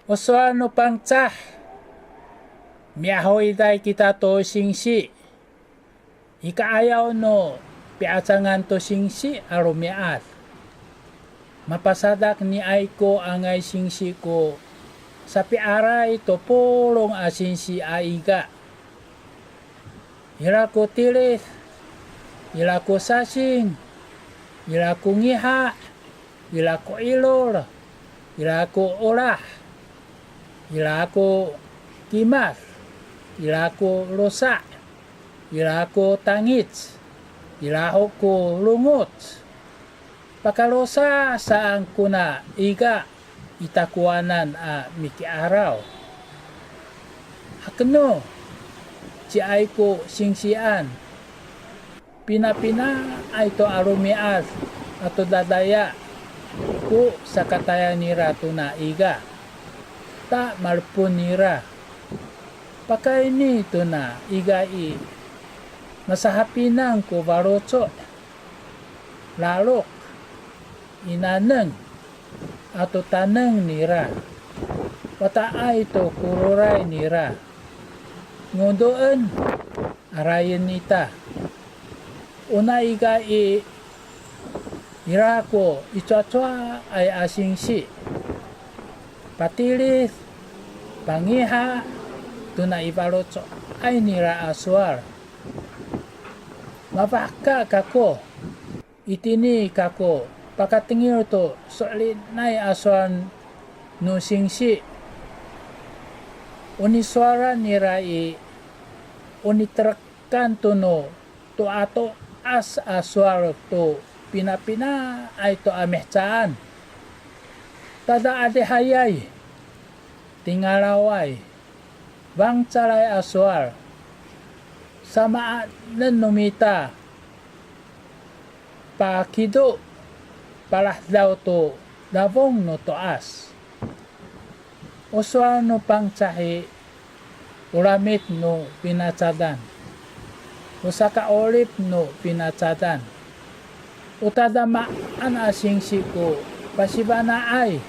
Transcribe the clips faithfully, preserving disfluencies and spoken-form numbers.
O sowal no Pangcah, mi'ahowiday kita to singsi. I ka'ayaw no pi'acangan to singsi a romi'ad, mapasadak niay ko angay singsi ko sapiaray to polong a singsi a iga. Ira ko tilid, ira ko sasing, ira ko ngiha, ira ko 'ilol, ira ko olah, ira ko kimad, ira ko losa', ira ko tangic, ira ho ko longoc. Pakalosa' saan kona iga i takowanan a miki'araw. Hakeno, ciay ko singsian, pinapinaay to a romi'ad ato dadaya ko sakatayal nira tona iga, ta malepon nira. Pakayni tona iga i, masahapinang ko faloco', lalok, inaneng, ato taneng nira. Wata'ay to ko roray nira. Ngodoen, arayen ita. Ona iga i, ira ko icowacowaay a singsi, patilid, pangiha, tona i faloco'ay nira a sowal. Mafahka kako, itini kako pakatengil to so'elinay a sowal no singsi. O nisowalan nira i, o niterekan to no to'ato'as a sowal to pinapinaay to a mihecaan. Tada adihayay, tingalaway, fangcalay a sowal, samaanen no mita pakido, palahedaw to dafong no to'as. O sowal no Pangcah i, o lamit no finacadan, o saka'orip no finacadan, o tadamaan a singsi ko pasifana'ay,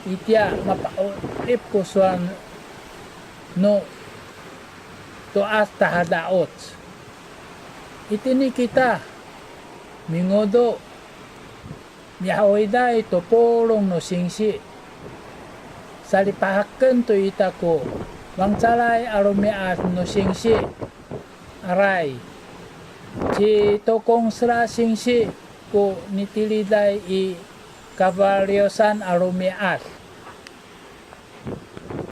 itiya mapa'orip ko sowal no to'as tahada'oc. Itini kita mingodo, mihawiday to polong no singsi. Salipahaken to ita ko fangcalay a romi'ad no singsi. Aray, ci Tokong Sera singsi ko nitiliday i kafaliyosan a romi'ad.